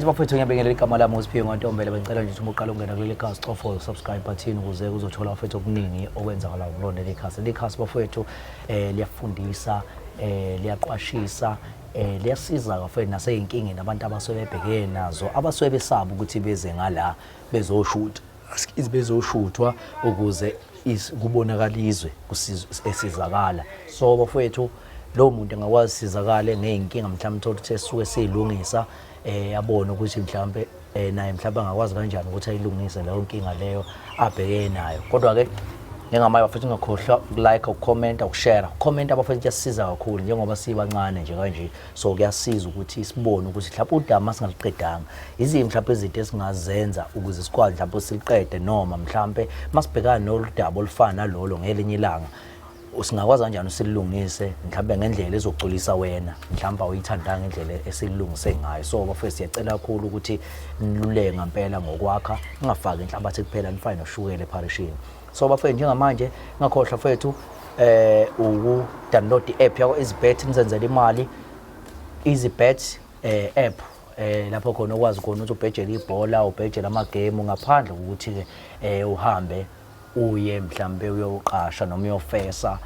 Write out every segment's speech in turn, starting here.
Bafowethu, ngiyabingelela. Igama lami uSiphiwe Ntombela. Bengicela nje ukuthi uma uqala ukungena kuleli khasi, cofa subscribe button ukuze uzothola, bafowethu, okuningi okwenzakalayo kulona leli khasi. Leli khasi, bafowethu, liyafundisa, liyaqwashisa, liyasiza, bafowethu, nasey'nkingeni abantu abasuke bebhekene nazo, abasuke besaba ukuthi beze ngala bezoshutha, bezoshuthwa ukuze kubonakala izwe esizakala. So bafowethu, lowo muntu engakwazi sizakale ngey'nkinga mhlawumbe uthole ukuthi esuke siyilungisa, abone ukuthi mhlawumbe naye mhlawumbe angakwazi kanjani ukuthi ayilungise leyo nkinga leyo abhekene nayo. Kodwa-ke njengamanje, bafethu, ungakhohlwa ukulike, ukukhomenta, ukushare. Ukukhomenta, bafethu, kuyasiza kakhulu njengoba sibancane nje kanje, so kuyasiza ukuthi sibone ukuthi mhlawumbe udaba singaluqedanga, iziphi mhlawumbe izinto esingazenza ukuze sikwazi mhlawumbe siliqede, noma mhlawumbe masibhekana noludaba olufana nalolo ngelinye ilanga, singakwazi kanjani usilungise mhlawumbe ngendlela ezogculisa wena, mhlawumbe awuyithandanga indlela esilungise ngayo. So bafethu, siyacela kakhulu ukuthi niluleke ngampela ngokwakha, ningafaki inhlabathi kuphela, nifake noshukela epharishini. So bafethu, njengamanje ngakhohlwa, bafethu, uku-download i-app yakho EasyBet, nizenzele imali. EasyBet app, lapho khona okwazi khona ukuthi ubhejele ibhola, ubhejele amagemu ngaphandle kokuthi-ke uhambe uye mhlambe uyoqasha noma uyofesa,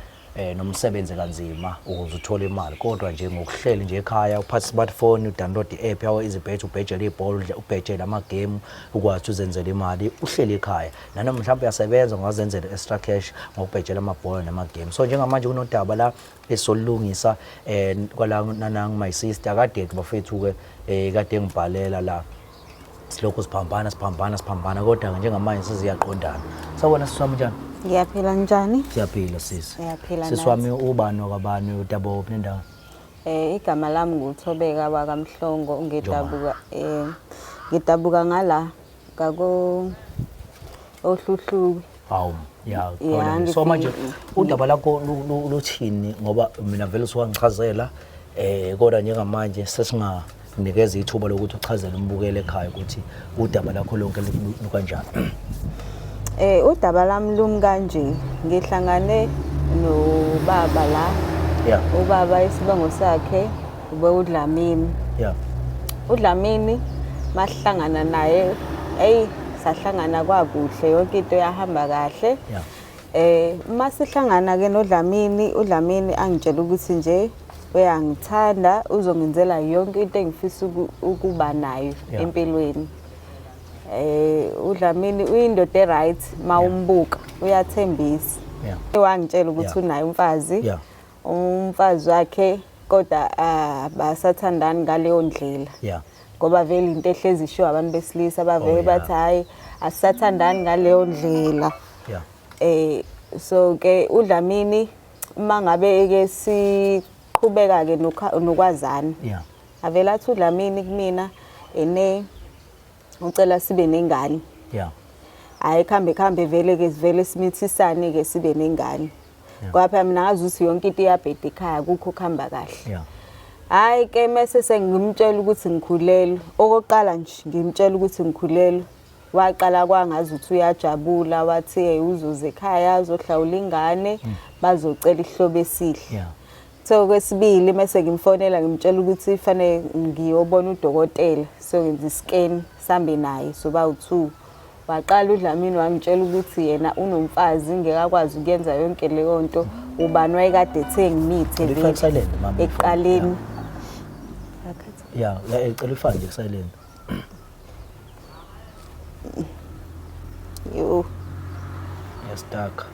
nomsebenzi kanzima ukuze uthole imali, kodwa nje ngokuhleli nje ekhaya, uphathe smartphone, udownload i-app yawo EasyBet, ubhejele ibhola, ubhejele amagemu, ukwazi uzenzele imali uhleli ekhaya. Nanoma mhlawumbe uyasebenza, ungazenzela extra cash ngokubhejela amabhola namagemu. So njengamanje kunodaba la esolungisa kwala nanangu my sister kade, bafethu ke, kade ngibhalela la, silokhu siphambana, siphambana, siphambana, kodwa njengamanje seziyaqondana. Sawubona, sisi wami, njani? Ngiyaphila, njani? Siyaphila, sisi. Siyaphila. Sisi wami, ubani wakabani, udaba wophi nendawo? Igama lami nguThobeka wakaMhlongo, ngidabuka ngala ngako oHluhluwe. Hawu ya. Khona. So manje udaba lakho luthini? Ngoba mina vele usuwangichazela, kodwa njengamanje sesinganikeza ithuba lokuthi uchazele umbukeli ekhaya ukuthi udaba lakho lonke lukanjani. Udaba lami lumi kanje: ngihlangane nobaba la. Ubaba isibongo sakhe ube uDlamini. UDlamini masihlangana naye, eyi, sahlangana kwakuhle, yonke into yahamba kahle. Masihlangana ke noDlamini, uDlamini angitshela ukuthi nje uyangithanda, uzongenzela yonke into engifisa ukuba nayo empilweni. UDlamini uyindoda e-right mawumbuka, uyathembisa. Wangitshela ukuthi unaye umfazi. Umfazi wakhe kodwa abasathandani ngaleyo ndlela. Ngoba vele into ehlezi ishiwo abantu besilisa, bavele bathi, "Hayi, asisathandani ngaleyo ndlela." So ke uDlamini uma ngabe ke siqhubeka ke nokwazana, avela athi uDlamini kumina ene ucela sibe nengane. Hayi, khambe khambe, vele ke sivele simithisane ke, sibe nengane. Ngoba phela mina ngazi ukuthi yonke into iyabheda ekhaya, kukho kuhamba kahle. Hayi ke, mase sengimtshela ukuthi ngikhulelwe. Okokuqala nje ngimtshela ukuthi ngikhulelwe, waqala kwangazi ukuthi uyajabula, wathi, "Hey, uzoza ekhaya azohlawula ingane, bazocela ihlobo esihle." So kwesibili mase ngimfonela ngimtshela ukuthi fanele ngiyobona udokotela, siyokwenza iscan, sambe naye soba u2. Waqala uDlamini wangitshela ukuthi yena unomfazi, ngeke akwazi ukuyenza yonke leyo nto. Ubani wayekade ethe ngimithe Cela ifake silent, mama. ekuqaleni? Yeah, cela ifake nje silent. Yo. Yastuck.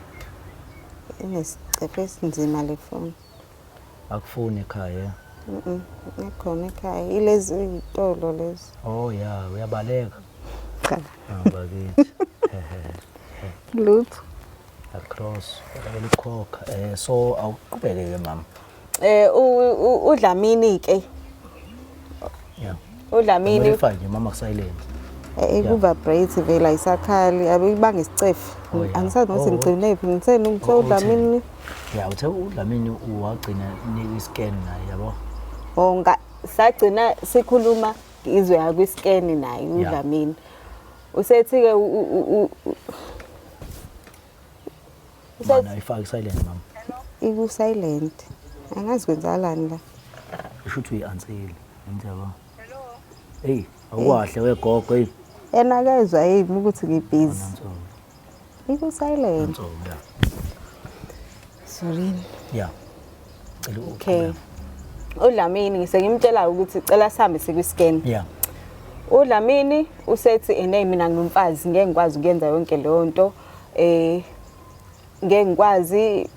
Inesicephe esinzima le phone. Akufuni ekhaya. Ikhona ekhaya, ilezi iy'tolo lezi. Oh yeah, uyabaleka. Cha. Ah, bakithi. Lutho. Across, elikhokha. So awuqhubeke ke, mama. uDlamini ke. UDlamini. Ifake nje, mama, ku-silent. Ku-vibrate vele, ayisakhali, abeyibanga isicefe. Angisazi nokuthi ngigcine phi, ngitheni, ngithe uDlamini. Yeah, uthe uDlamini wagcina nika iscan naye, yabo. Oh, nga sagcina sikhuluma izwe yakwi-scan naye uDlamini. Usethi-ke Mana, ifake silent, mama. Iku-silent. Angazi kwenzakalani la. Isho ukuthi uyi-answile. Ngithi yabo. Hello. Hey. Awukahle wegogo hey. Yena akezwa yini ukuthi ngibhizi. Iku silent. Nanso yeah. Sorry. Yeah. Cela Okay. UDlamini ngisengimtshela ukuthi cela sihambe sikwi scan. Yeah. UDlamini usethi ene mina ngumfazi ngeke ngikwazi ukuyenza yonke leyo nto. Eh ngeke ngikwazi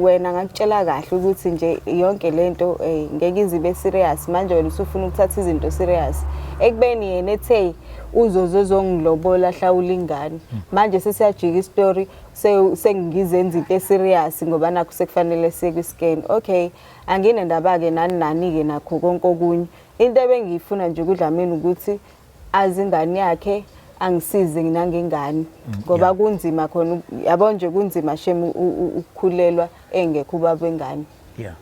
wena ngakutshela kahle ukuthi nje yonke lento eh, ngeke izibe serious manje wena usufuna ukuthatha izinto serious ekubeni yena ethe uzozozongilobola hlawula ingane manje sesiyajika istory sengizenza into eserious ngoba nakho sekufanele siye kwi-scan. Okay, anginendaba-ke nani nani-ke nakho konke okunye. Into ebengiyifuna nje kuDlamini ukuthi azi ingane yakhe angisize nangengane ngoba kunzima khona yabo nje kunzima shem ukukhulelwa engekho ubaba wengane. Yeah.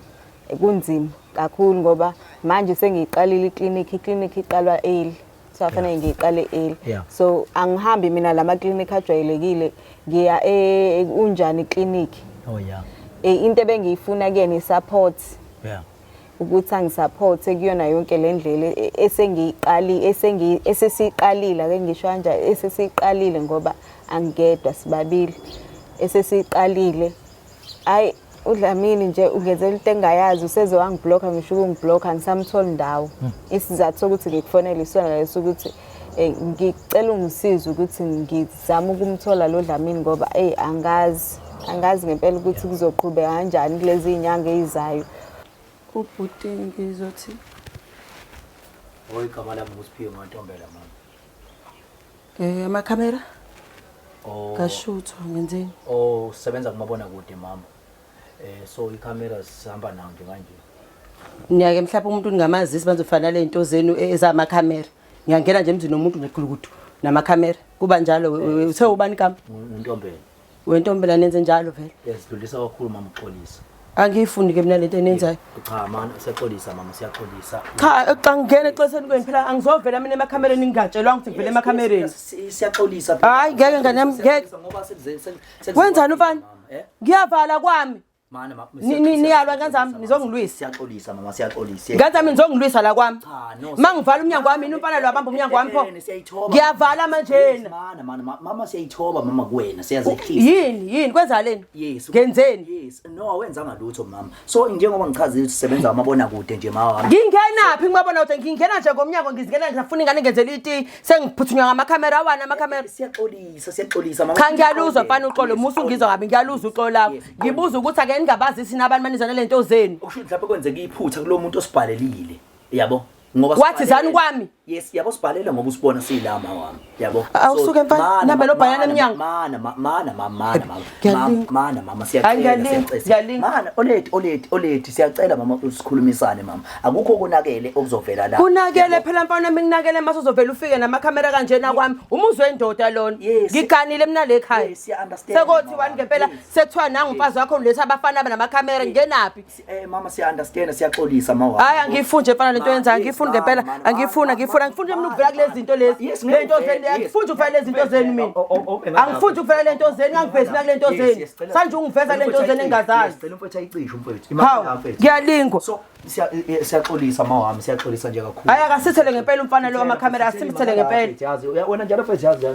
Kunzima kakhulu ngoba manje sengiyiqalile iklinikhi, iklinikhi iqalwa early. So afanele ngiyiqale early. So angihambi mina lama clinic ajwayelekile, ngiya e unjani clinic. Oh yeah. Into ebengiyifuna kuyena i-support. Yeah. Ukuthi angisupport kuyona yonke le ndlela esengiyiqali esengi esesiqalile ake ngisho kanje esesiqalile ngoba angigedwa sibabili esesiqalile. Hayi uDlamini nje ungenzela into engayazi useze wangiblocka ngisho ukungiblocka angisamtholi ndawo. Isizathu sokuthi ngikufonele isona leso ukuthi ngicela ungisize ukuthi ngizame ukumthola lo Dlamini ngoba hey angazi ngempela ukuthi kuzoqhubeka kanjani kulezi zinyanga ezizayo. Ubhuti ngizothi Oyigama lami nguSiphiwe Ntombela mama. Amakhamera? Oh. Kashuthwa ngenzeni? Oh, usebenza kumabona kude mama. So ikhamera sihamba nayo nje kanje. Niyake mhlawumbe umuntu ningamazisi bazofana le zinto zenu ezamakhamera. Ngiyangena nje emzini womuntu ngequlukudu namakhamera. Kuba njalo uthe ubani igama? UNtombela. Wentombela nenze njalo vele. Yasidlulisa kakhulu mama uxolisa. Angiyifuni ke mina lento enenzayo. Cha mama siyaxolisa mama siyaxolisa. Cha xa ngingena exeseni kwenu phela angizovela mina emakhamereni ngingatshelwanga ukuthi ngivele emakhamereni. Siyaxolisa. Hayi ngeke ngane yami ngeke. Ngoba sekuze Wenzani umfana? Eh? Ngiyavala kwami. Mana mama. Niyalwa ngane zami nizongilwisa. Siyaxolisa mama siyaxolisa. Ngane zami nizongilwisa la kwami. Cha no. Mangivala umnyango wami umfana lo abamba umnyango wami pho. Siyayithoba. Ngiyavala manje. Mana mana mama siyayithoba mama kuwena siyazehlisa. Yini yini kwenzaleni? Yes. Ngenzeni? Yes. No awenzanga lutho mama. So njengoba ngichazile ukuthi sisebenza amabona kude nje mama wami. Ngingenaphi ngibabona ukuthi ngingena nje ngomnyango ngizingena ngifuna ingane ngenzele iti sengiphuthunywa ngamakhamera awana amakhamera. Siyaxolisa siyaxolisa mama. Cha ngiyaluzwa mfana uxolo musu ngizwa kabi ngiyaluzwa uxolo lakho. Ngibuza ukuthi ake ningabazisi nabantu manizana lento zenu. Ukusho mhlawumbe kwenzeka iphutha kulo muntu osibhalelile. Yabo? Ngoba wathi zani kwami. Yes, yabo sibhalele ngoba usibona silama wami. Yabo. Awusuke mfana, nambe lo bhayana emnyango. Mana mana mama mana mana mama siyacela siyacela. Mana oledi oledi siyacela mama usikhulumisane mama. Akukho konakele okuzovela la. Kunakele phela mfana mina nginakele mase uzovela ufike namakhamera kanjena kwami. Umuzwe wendoda lona. Ngiganile mina le ekhaya. Yes, siya understand. Sekothiwani ngempela sekuthiwa nangu umfazi wakho uletha abafana namakhamera ngenaphi? Mama siya understand siyaxolisa mama. Hayi angifuni nje mfana lento yenzayo angifuni ngempela angifuni angifuni angifuni mina ukuvela kulezi zinto lezi. Lento zenu angifuni ukuvela lezi zinto zenu mina. Angifuni ukuvela lento zenu angivezi mina kulento zenu. Sanje ungiveza lento zenu engazazi. Cela umfowethu ayicishe umfowethu. Ngiyalingwa. So siyaxolisa mama wami siyaxolisa nje kakhulu. Hayi akasithele ngempela umfana lo wamakhamera asimthele ngempela. Yazi wena njalo mfethu yazi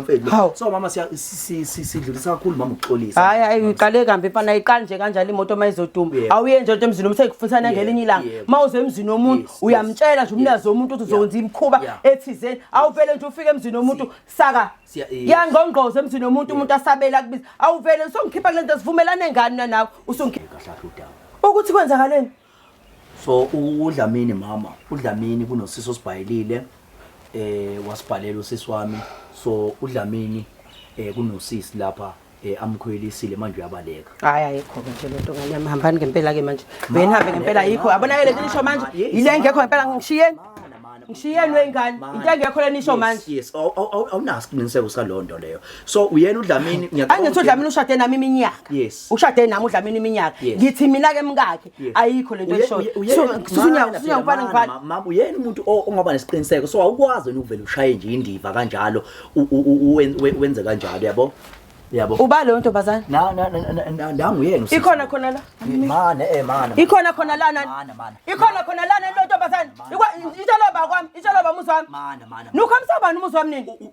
mfethu. So mama sidlulisa kakhulu mama ukuxolisa. Hayi hayi uqale kambi mfana ayiqali nje kanjalo imoto mayizoduma. Awuye nje emzini umsekufunisana ngelinye ilanga. Mawuze emzini womuntu uyamtshela nje umnazi womuntu ukuthi uzokwenza imikhuba ethizeni. Awuvele nje ufike emzini womuntu saka. Ngiyangqongqoza emzini womuntu umuntu asabela kubiza. Awuvele usongikhipha kule nto sivumelane ngani nawe usongikhipha kahle udaba. Ukuthi kwenzakaleni? So uDlamini mama, uDlamini kunosisi osibhayelile wasibhalela usisi wami. So uDlamini kunosisi lapha amkhwelisile manje uyabaleka. Hayi ayikho nje lento ngane yami hambani ngempela ke manje. Wena hambe ngempela ayikho. Abonakele lento nisho manje. Ile engekho ngempela ngishiyeni. Ngishiyeni wengane. Into engekho le nisho manje. Yes, awunaso isiqiniseko salondo leyo. So uyena uDlamini ngiyacabanga. Angithi uDlamini ushade nami iminyaka. Ushade nami uDlamini iminyaka. Ngithi mina ke mkakhe ayikho lento eshoyo. So sunya ngifana ngifana. Mama uyena umuntu ongaba nesiqiniseko. So awukwazi wena ukuvela ushaye nje indiva kanjalo wenze kanjalo yabo. Yabo. Uba leyo ntombazane? Na na na nanguyena usisi. Ikhona khona la. Mana eh mana. Ikhona khona la nani? Mana mana. Ikhona khona la nani ntombazane? Itshela ba kwami, itshela ba muzi wami. Mana mana. Nukhamisa bani umuzi wami nini?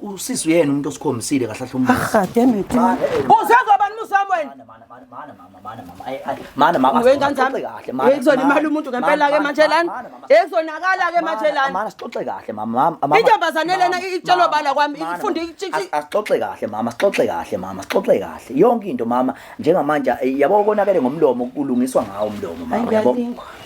Usisi uyena umuntu osikhombisile kahle kahle umuzi. Ah damn it. Uzwe bani umuzi wami wena? Mana mana mana mama mana mama. Ay ay mana mama. Wengane zami. Sixoxe kahle mana. Ekuzolimala umuntu ngempela ke manje lana. Ekuzonakala ke manje lana. Mana sixoxe kahle mama. Mama. Intombazane lena itshelwa bala kwami ifunda Asixoxe kahle mama, sixoxe kahle mama, sixoxe kahle. Yonke into mama njengamanje yabo konakele ngomlomo kulungiswa ngawo umlomo mama yabo.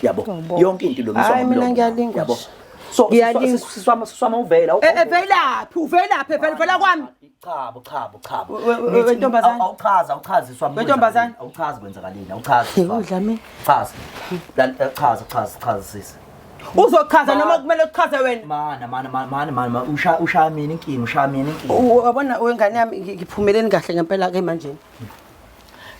Yabo. Yonke into ilungiswa Hayi, mina ngomlomo. ngiyalingwa Yabo. nje. So Ngiyalingwa. siswama siswama uvela. Evelaphi uvelaphi evela vela kwami. Chabo chabo chabo. We- wentombazane. Awuchaza awuchazi swami. Wentombazane. Awuchazi kwenzakalini awuchazi. Udla mina. Chaza. Chaza chaza chaza sisi. Uzochaza noma kumele uchaze wena? Mana mana mana mana usha ushaya mina inkinga ushaya mina inkinga. Uyabona wengane yami ngiphumeleni kahle ngempela ke manje.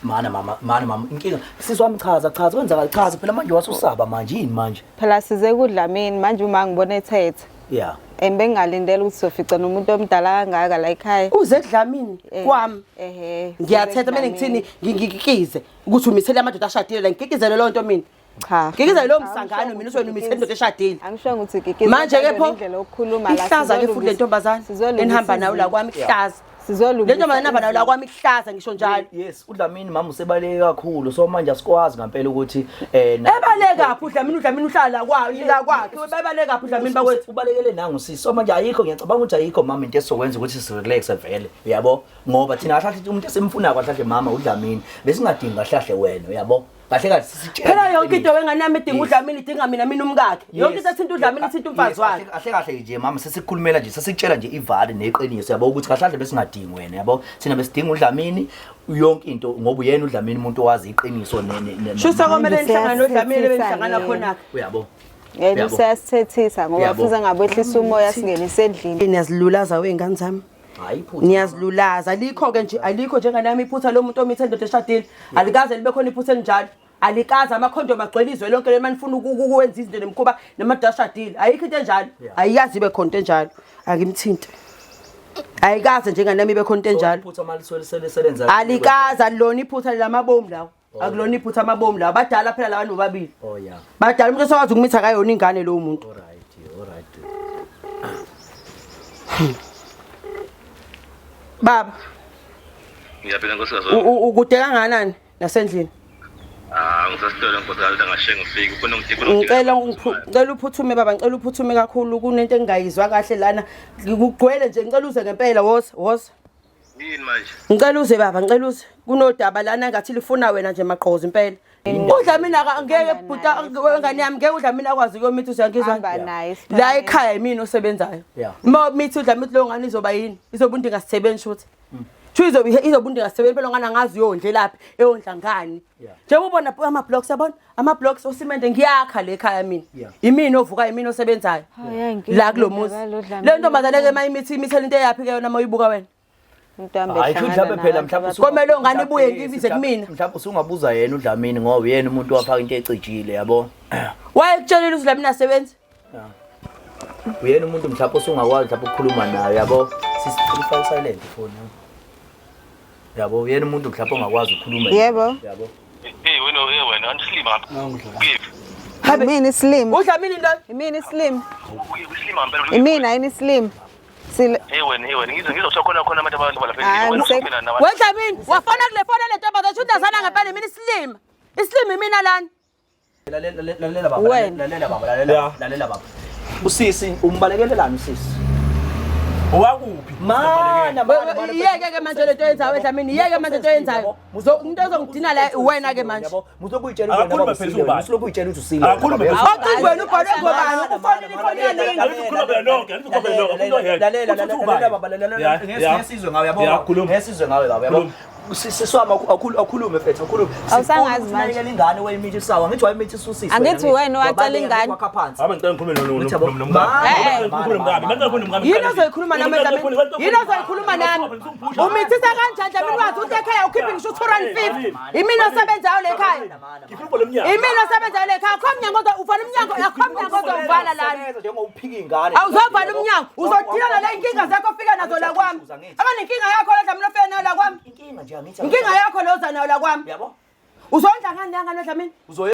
Mana mama mana mama inkinga sisi wami chaza chaza kwenzakala chaza phela manje wasusaba manje yini manje. Phela size kudlamini manje uma ngibona ethethe. Yeah. And bengalindela ukuthi sofica nomuntu omdala kangaka la ekhaya. Uze kudlamini kwami. Ehhe. Ngiyathetha mina ngithini ngikikize ukuthi umithele amadoda ashadile la ngikikizele leyo nto mina. Cha. Ngikizele lowo msangano mina uswena umithele indoda eshadile. Angisho ukuthi gigiza. Manje ke pho indlela yokukhuluma la ihlaza ke futhi le ntombazane enihamba nayo la kwami ihlaza. Sizolungisa. Le ntombazane enihamba nayo la kwami ihlaza ngisho njalo. Yes, uDlamini mama usebaleke kakhulu so manje asikwazi ngempela ukuthi Ebaleka phi uDlamini uDlamini uhlala kwa la kwakhe bebaleka phi uDlamini bakwethu. Ubalekele nangu sisi. So manje ayikho ngiyacabanga ukuthi ayikho mama into esizokwenza ukuthi sirelax vele uyabo ngoba thina kahle kahle umuntu esimfunayo kahle kahle mama uDlamini besingadingi kahle kahle wena uyabo kahle kahle sisitshela Phela yonke into wengane yami idinga uDlamini idinga mina mina umkakhe. Yonke into ethinta uDlamini ithinta umfazi wakhe. Kahle kahle nje mama sesikukhulumela nje sesikutshela nje ivali neqiniso yabo ukuthi kahle kahle besingadingi wena yabo thina besidinga uDlamini yonke into ngoba uyena uDlamini umuntu owazi iqiniso ne Shusa komele nihlangane noDlamini benihlangana khona. Uyabo. Yena usiyasithethisa ngoba futhi angabehlisa umoya singenise endlini. Niyazilulaza wengane zami. Hayi iphutha. Niyazilulaza alikho ke nje alikho njenganami iphutha lomuntu omithe indoda eshadile. Alikaze libe khona iphutha elinjalo. Alikaze amakhondom agcwele izwe lonke lema nifuna ukwenza izinto nemikhuba namadoda ashadile. Ayikho into enjalo. Ayikaze ibe khona into enjalo. Angimthinte. Ayikaze njenganami ibe khona into enjalo. Iphutha maliswele selenza. Alikaze alilona iphutha lamabomu lawo. Akulona iphutha amabomu lawo. Badala phela labantu bobabili. Oh yeah. Badala umuntu osakwazi ukumitha akayona ingane lowo muntu. All right, all right. Baba, Ngiyaphila nkosikazi. Ukude kangakanani nasendlini? Ah, ngisasitolo nkosikazi ngashe ngifike ufuna ngidinga. Ngicela uphuthume baba, ngicela uphuthume kakhulu kunento engingayizwa kahle lana. Ngikugcwele nje ngicela uze ngempela woza, woza. Yini manje? Ngicela uze baba, ngicela uze. Kunodaba lana ngathi lifuna wena nje maqhoza impela. Udlamini angeke bhuta wengane yami ngeke uDlamini akwazi ukuyomitha usiyangizwa. Hamba naye La ekhaya yimina osebenzayo. Uma umitha uDlamini lo ngane izoba yini? Izobe into ingasebenzi futhi. Thu izobe izobe into ingasebenzi phela ngane angazi uyondle laphi, eyondla ngani. Njengoba ubona ama blocks yabona, ama blocks osimende ngiyakha le ekhaya mina. Imina ovuka imina osebenzayo. La kulo muzi. Le ntombazane ke mayimithi imithela into eyaphi ke yona mayibuka wena. Hayi mhlawumbe phela mhlawumbe Komele ongane ibuye ngibize kumina. Mhlawumbe usungabuza yena uDlamini ngoba uyena umuntu owafaka into ecijile yabo. Wayekutshelile uDlamini asebenzi? Uyena umuntu mhlawumbe usungakwazi mhlawumbe ukukhuluma naye yabo. Sisifaka silent phone. Yabo uyena umuntu mhlawumbe ongakwazi ukukhuluma naye. Yebo. Yabo. Hey wena hey wena andisilima ngapha. Imina isilima. UDlamini lo. Imina isilima. Usilima ngempela. Imina yini isilima. Sile Hey wena hey wena ngizwe khona khona abantu abantu lapha Ah, endlini. ngise- Wena WeDlamini wafona kule fona le ntombazane uthi azana ngempela imina isilima. Isilima imina lana. Lalela baba, lalela baba, lalela, lalela baba. Usisi umbalekelelani usisi? Owakuphi? Mana mana. Iyeke ke manje lento oyenzayo weDlamini, iyeke manje lento oyenzayo. Umuntu ozongidina la wena ke manje. Muzokuyitshela ukuthi wena usile, usulokuyitshela ukuthi usile. Akakhulume phezulu. Ocingweni ubhalwe ngobani? Ufonile ifoni yalinga. Alikhuluma phela nonke, alikhuluma phela nonke. Umuntu oyedwa. Lalela Uthi lalela ubani? baba lalela Yeah, yeah. ngesizwe ngawe yabo. Yeah, khuluma. Ngesizwe ngawe baba yabo. Siswami akhulume mfethu akhulume. Awusangazi manje. Sinakekela ingane wayimithi sawa ngithi wayimithi ususisi. Angithi wena owacela ingane. Wakha phansi. Habe ngicela ngikhulume Ngithi yabo, nomkami. Ngikhulume nomkami. Ngicela ngikhulume nomkami. Yini ozoyikhuluma nami Dlamini? Yini ozoyikhuluma nami? Umithisa kanjani Dlamini wazi ukuthi ekhaya ukhiphe ngisho 250. Imina osebenzayo le ekhaya. Ngifuna ukuvula umnyango. Imina osebenzayo le ekhaya. Akho mnyango ufana umnyango, akho mnyango. Uzovala lana. Sebenza njengokuphika ingane. Awuzovala umnyango, uzodila nale inkinga zakho ofika nazo la kwami. Abanenkinga yakho la Dlamini ofika nayo la kwami. Inkinga nje angithi. Inkinga yakho lo oza nayo la kwami. Yabo? Uzondla ngani la ngane Dlamini? Uzoye